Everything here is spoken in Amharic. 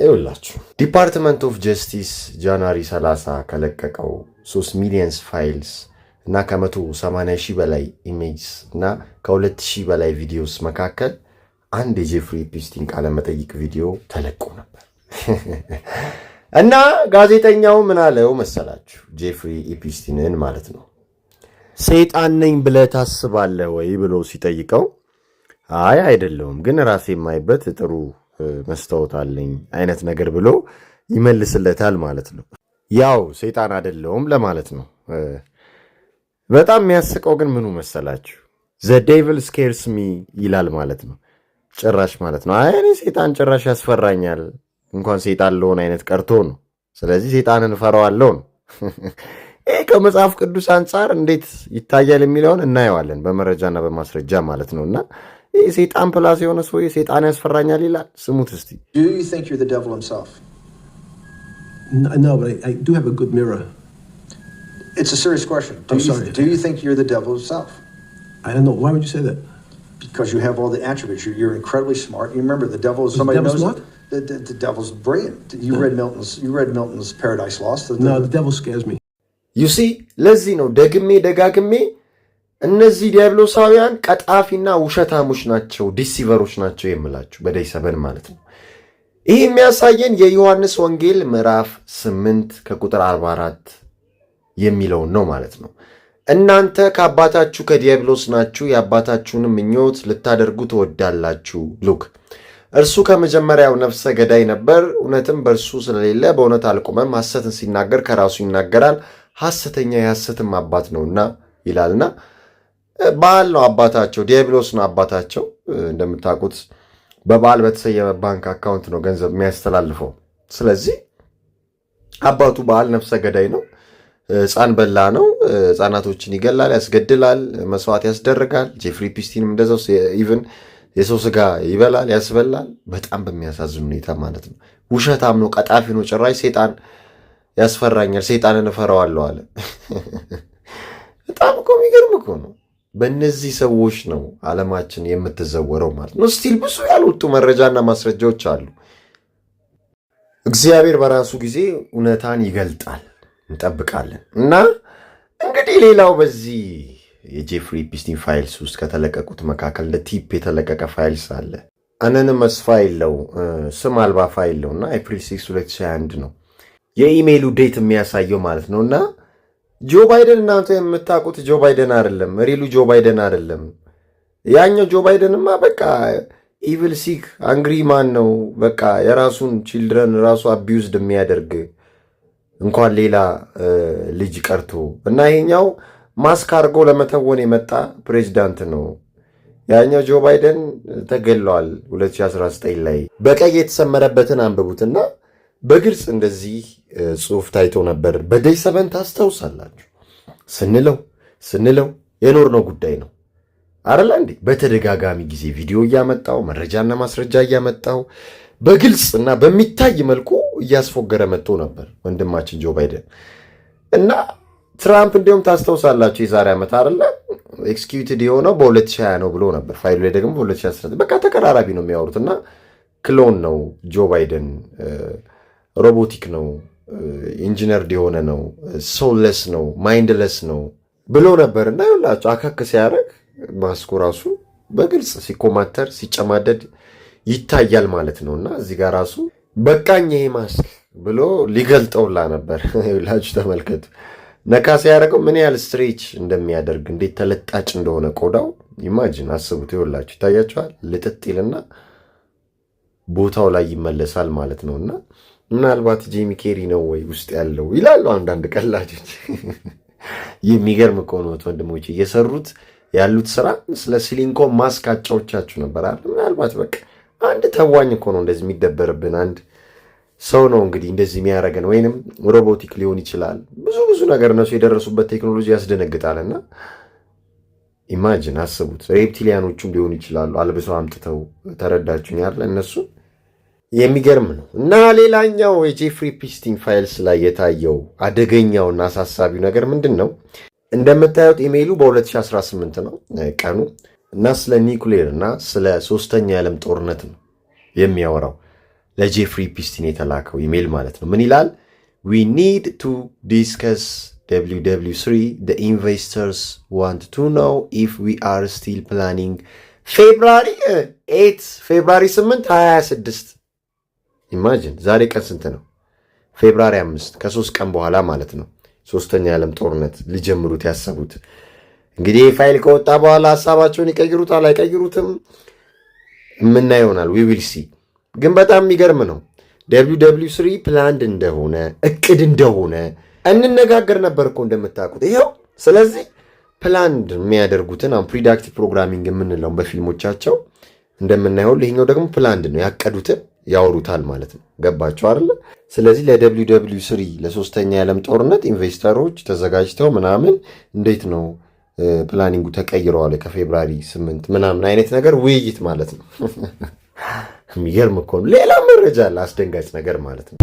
ይኸውላችሁ፣ Department of Justice January 30 ከለቀቀው 3 millions files እና ከ180 ሺህ በላይ images እና ከ2,000 በላይ videos መካከል አንድ የጄፍሪ ኤፕስቲን ቃለ መጠይቅ ቪዲዮ ተለቆ ነበር። እና ጋዜጠኛው ምን አለው መሰላችሁ? ጄፍሪ ኤፕስቲንን ማለት ነው። ሰይጣን ነኝ ብለህ ታስባለህ ወይ ብሎ ሲጠይቀው አይ አይደለሁም፣ ግን ራሴ የማይበት ጥሩ መስታወት አለኝ አይነት ነገር ብሎ ይመልስለታል ማለት ነው። ያው ሰይጣን አይደለሁም ለማለት ነው። በጣም የሚያስቀው ግን ምኑ መሰላችሁ? "The devil scares me" ይላል ማለት ነው። ጭራሽ ማለት ነው። አይ እኔ ሰይጣን ጭራሽ ያስፈራኛል፣ እንኳን ሰይጣን ልሆን አይነት ቀርቶ ነው። ስለዚህ ሰይጣንን እፈራዋለሁ ነው። ይህ ከመጽሐፍ ቅዱስ አንጻር እንዴት ይታያል የሚለውን እናየዋለን በመረጃና በማስረጃ ማለት ነው። እና ይህ ሰይጣን plus የሆነ ሰውዬ ሰይጣን ያስፈራኛል ይላል። ስሙት እስቲ። Do you think you're the devil himself? No, but I do have a good mirror. It's a serious question. Do I'm you, sorry. Do you think you're the devil himself? I don't know. Why would you say that? Because you have all the attributes. You're incredibly smart. You remember the devil is Is the somebody devil knows smart? The devil's brilliant. You read Milton's Paradise Lost. No, the devil scares me. You see፣ ለዚህ ነው ደግሜ ደጋግሜ እነዚህ ዲያብሎሳውያን ቀጣፊና ውሸታሞች ናቸው፣ deceiver ኦች ናቸው የምላችሁ በ Day 7 ማለት ነው። ይህ የሚያሳየን የዮሐንስ ወንጌል ምዕራፍ 8 ከቁጥር 44 የሚለውን ነው ማለት ነው። እናንተ ከአባታችሁ ከዲያብሎስ ናችሁ፣ የአባታችሁንም ምኞት ልታደርጉ ትወዳላችሁ። Look፣ እርሱ ከመጀመሪያው ነፍሰ ገዳይ ነበር፣ እውነትም በእርሱ ስለሌለ በእውነት አልቆመም። ሐሰትን ሲናገር ከራሱ ይናገራል፣ ሐሰተኛ የሐሰትም አባት ነውና ይላልና በኣል ነው አባታቸው፣ ዲያብሎስ ነው አባታቸው። እንደምታውቁት በበኣል በተሰየመ ባንክ account ነው ገንዘብ የሚያስተላልፈው። ስለዚህ አባቱ በኣል ነፍሰ ገዳይ ነው። ሕፃን በላ ነው። ሕፃናቶችን ይገላል፣ ያስገድላል፣ መስዋዕት ያስደርጋል። ጄፍሪ ኤፕስቲንም እንደዛው even የሰው ስጋ ይበላል፣ ያስበላል። በጣም በሚያሳዝን ሁኔታ ማለት ነው። ውሸታም ነው፣ ቀጣፊ ነው። ጭራሽ ሴጣን ያስፈራኛል፣ ሴጣንን እፈራዋለሁ አለ። በጣም እኮ የሚገርም እኮ ነው። በእነዚህ ሰዎች ነው ዓለማችን የምትዘወረው ማለት ነው። Still ብዙ ያልወጡ መረጃና ማስረጃዎች አሉ። እግዚአብሔር በራሱ ጊዜ እውነታን ይገልጣል፣ እንጠብቃለን። እና እንግዲህ ሌላው በዚህ የጄፍሪ ኤፕስቲን files ውስጥ ከተለቀቁት መካከል እንደ tip የተለቀቀ files አለ። Anonymous file ነው፣ ስም አልባ ፋይል ነው እና ኤፕሪል 6 2021 ነው የኢሜይሉ date የሚያሳየው ማለት ነው። እና ጆ ባይደን እናንተ የምታውቁት ጆ ባይደን አይደለም፣ real ኡ ጆ ባይደን አይደለም። ያኛው ጆ ባይደንማ በቃ evil, sick, angry man ነው። በቃ የራሱን children ራሱ abused የሚያደርግ፣ እንኳን ሌላ ልጅ ቀርቶ፣ እና ይሄኛው ማስክ አድርጎ ለመተወን የመጣ ፕሬዚዳንት ነው። ያኛው ጆ ባይደን ተገሏል 2019 ላይ። በቀይ የተሰመረበትን አንብቡትና በግልጽ እንደዚህ ጽሑፍ ታይቶ ነበር። በ Day 7 ታስታውሳላችሁ። ስንለው ስንለው የኖርነው ጉዳይ ነው አረላ እንዴ? በተደጋጋሚ ጊዜ ቪዲዮ እያመጣው፣ መረጃና ማስረጃ እያመጣው፣ በግልጽ እና በሚታይ መልኩ እያስፎገረ መጥቶ ነበር ወንድማችን ጆ ባይደን። እና ትራምፕ እንዲሁም ታስታውሳላችሁ የዛሬ ዓመት አይደለ executed የሆነው በ2020 ነው ብሎ ነበር። ፋይሉ ላይ ደግሞ በ2019። በቃ ተቀራራቢ ነው የሚያወሩት። እና clone ነው ጆ ባይደን፣ robotic ነው፣ engineered የሆነ ነው፣ soulless ነው፣ mindless ነው ብሎ ነበር። እና ይኸውላችሁ አካክ ሲያደርግ ማስኩ ራሱ በግልጽ ሲኮማተር ሲጨማደድ ይታያል ማለት ነው። እና እዚህ ጋር ራሱ በቃኝ ይሄ ማስክ ብሎ ሊገልጠውላ ነበር። ይኸውላችሁ ተመልከቱ። ነካ ሲያደርገው ምን ያህል stretch እንደሚያደርግ፣ እንዴት ተለጣጭ እንደሆነ ቆዳው imagine አስቡት። ይኸውላችሁ ይታያችኋል። ልጥጥ ይልና ቦታው ላይ ይመለሳል ማለት ነው። እና ምናልባት ጂም ኬሪ ነው ወይ ውስጥ ያለው ይላሉ አንዳንድ ቀላጆች። የሚገርም እኮ ነው ወንድሞች፣ እየሰሩት ያሉት ስራ። ስለ silicone mask አጫዎቻችሁ ነበር አይደል? ምናልባት በቃ አንድ ተዋኝ እኮ ነው እንደዚህ የሚደበርብን፣ አንድ ሰው ነው እንግዲህ እንደዚህ የሚያደርገን፣ ወይንም robotic ሊሆን ይችላል። ብዙ ብዙ ነገር እነሱ የደረሱበት ቴክኖሎጂ ያስደነግጣል። እና imagine አስቡት፣ reptilian ኦቹም ሊሆኑ ይችላሉ አልብሰው አምጥተው። ተረዳችሁኝ አይደል? እነሱ የሚገርም ነው። እና ሌላኛው የጄፍሪ ኤፕስቲን files ላይ የታየው አደገኛውና አሳሳቢው ነገር ምንድን ነው? እንደምታዩት ኢሜይሉ በ2018 ነው ቀኑ እና ስለ ኒውክሌር እና ስለ ሶስተኛ የዓለም ጦርነት ነው የሚያወራው። ለጄፍሪ ኤፕስቲን የተላከው ኢሜይል ማለት ነው። ምን ይላል? "We need to discuss WW3. The investors want to know if we are still planning February 8." February 8 26። Imagine፣ ዛሬ ቀን ስንት ነው? February 5፣ ከ3 ቀን በኋላ ማለት ነው። ሶስተኛ የዓለም ጦርነት ሊጀምሩት ያሰቡት። እንግዲህ ይህ ፋይል ከወጣ በኋላ ሀሳባቸውን ይቀይሩታል አይቀይሩትም የምናየው ይሆናል። We will see። ግን በጣም የሚገርም ነው። WW3 planned እንደሆነ፣ እቅድ እንደሆነ እንነጋገር ነበር እኮ እንደምታውቁት ይኸው። ስለዚህ planned የሚያደርጉትን አሁን predictive programming የምንለውን በፊልሞቻቸው እንደምናየው፣ ይሄኛው ደግሞ planned ነው፣ ያቀዱትን ያወሩታል ማለት ነው። ገባቸው አይደለ? ስለዚህ ለ WW3፣ ለሶስተኛ የዓለም ጦርነት investor ኦች ተዘጋጅተው ምናምን እንዴት ነው፣ planning ኡ ተቀይረዋል ከ February 8 ምናምን አይነት ነገር ውይይት ማለት ነው። የሚገርም እኮ ነው። ሌላ መረጃ አለ፣ አስደንጋጭ ነገር ማለት ነው።